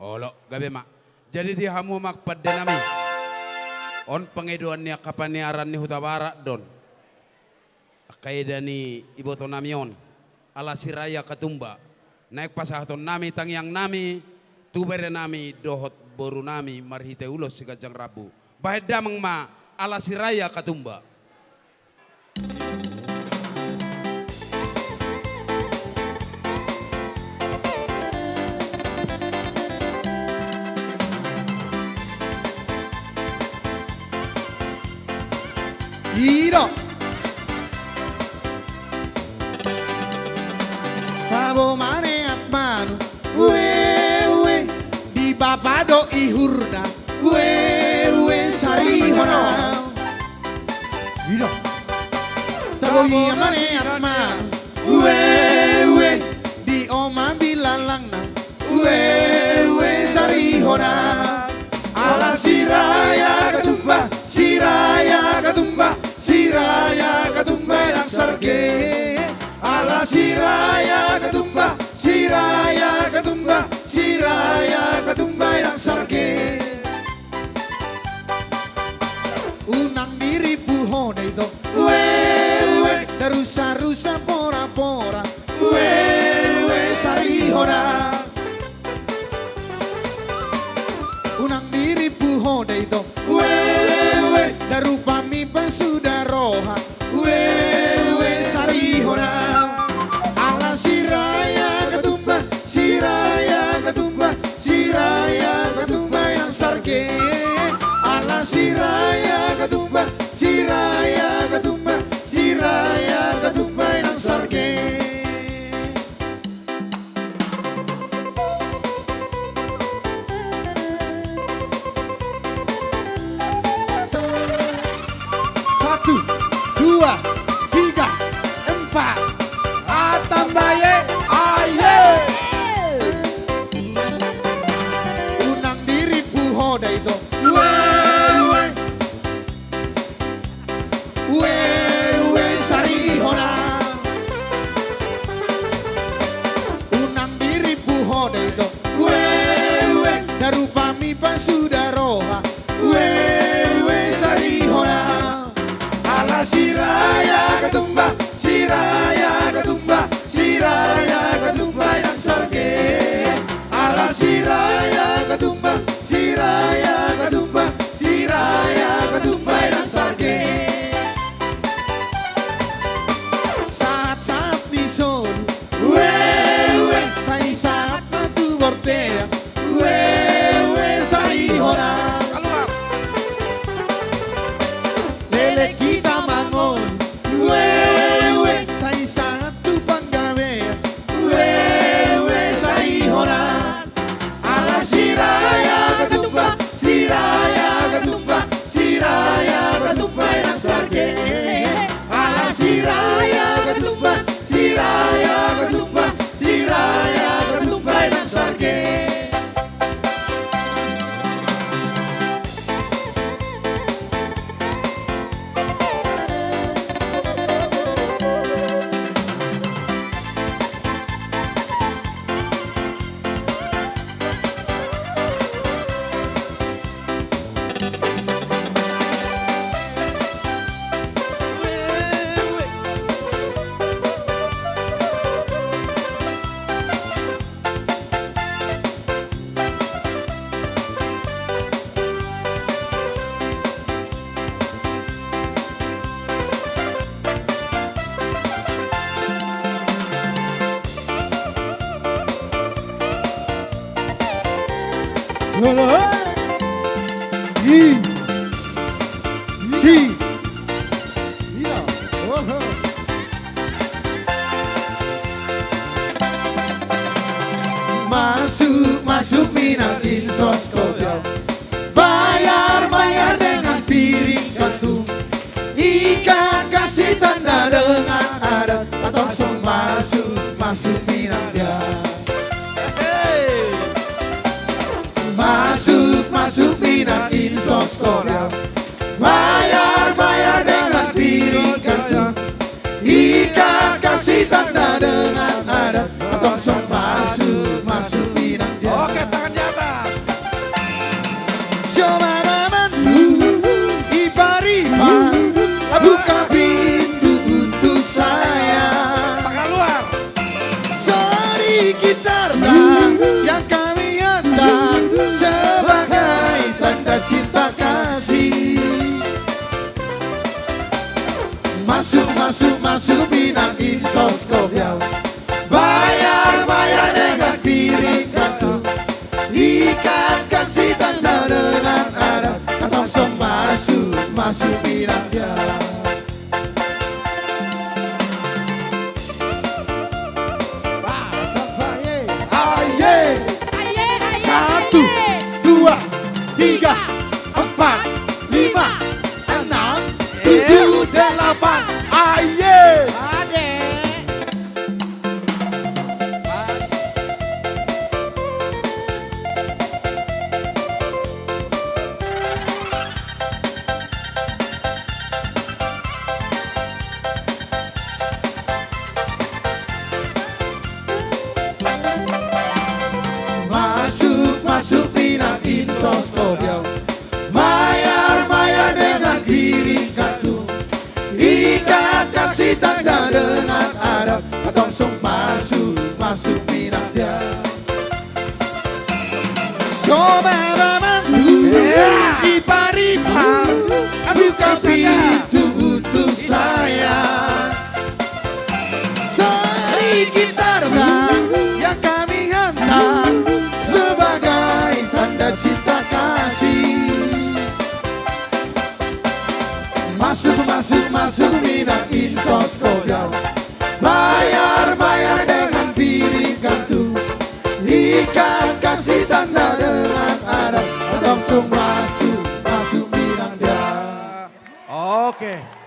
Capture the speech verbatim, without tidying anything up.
Olo, gabe ma. Jadi di hamu amang pande nami, on pangidoan ni angka paniaran ni Hutabarat do on. Angka eda ni iboto nami on, Alasiraya Katumba, naeng pasahaton nami tangiang nami tu bere nami dohot boru nami marhite ulos siganjang rambu. Bahen damang ma Alasiraya Katumba. Ida. Tabo maneat manu, ue, ue, di bapa do ihurna, ue, ue, sarihona. Ida. Tabo ia maneat manu, ue, ue, di oma bilangna, ue, ue, sarihona. Alasiraya Katumba, Siraya Katumba, Siraya Katumba inang sarge. Alasiraya Katumba, Siraya Katumba, Siraya Katumba inang sarge. Unang dirimpu ho da ito, ue, ue, darusarusa porapora, ue, ue, sarihona. Unang dirimpu ho da ito, ue, ue, darupami pasuda roha, ue, ue, sarihona. Alasiraya Katumba, Siraya Katumba, Siraya Katumba inang sarge. Alasiraya Katumba, Siraya Katumba, Siraya Katumba inang sarge. Satu, dua, tiga, empat. Atambaye, aye. Unang dirimpu ho da ito, ue, ue. Ue, ue, sarihona. Unang dirimpu ho da ito, ue, ue, darupami pasuda roha, ue, ue, sarihona. Alasiraya Katumba, Siraya Katumba, Siraya Katumba inang sarge. Alasiraya Katumba, Siraya Katumba, Siraya Katumba inang sarge. Sahat-sahat ni solu, ue, ue, sai sahat ma tu bontean, ue, ue, sarihona. Leleng hita mangolu, ue, ue, sai sahat tu panggabean, ue, ue, sarihona. Alasiraya Katumba, Siraya Katumba, Siraya Katumba inang sarge. Alasiraya Katumba, Siraya Katumba, Siraya Katumba inang sarge. Masuk, masuk minal insos kopiau. Bayar, bayar dengan piring kantung. Ikat kasih tanda dengan adat. Atau langsung masuk, masuk minal dia. Masuk, masuk minal insos kopiau. Bayar, bayar dengan piring kantung. Ikat kasih tanda dengan adat. Atau langsung masuk, masuk minal dia. Oke, tangan di atas. Tiga, empat, lima, enam, tujuh, delapan. Aye. Masuk, masuk, Minang, insos, kopiau. Mayar, mayar dengan piring kantung. Ikat kasih tanda dengan adab. Antong tung masuk, masuk, Minang, dia. So mama mandu, ipar-ipar, buka pintu untuk saya. Sedikit harta yang kami hantar sebagai tanda cinta kasih. Masuk, masuk, masuk, Minang, insos, kopiau. Mayar, mayar dengan piring kantung. Ikat kasih tanda dengan adab. Antong tung masuk, masuk, Minang, dia. Oke.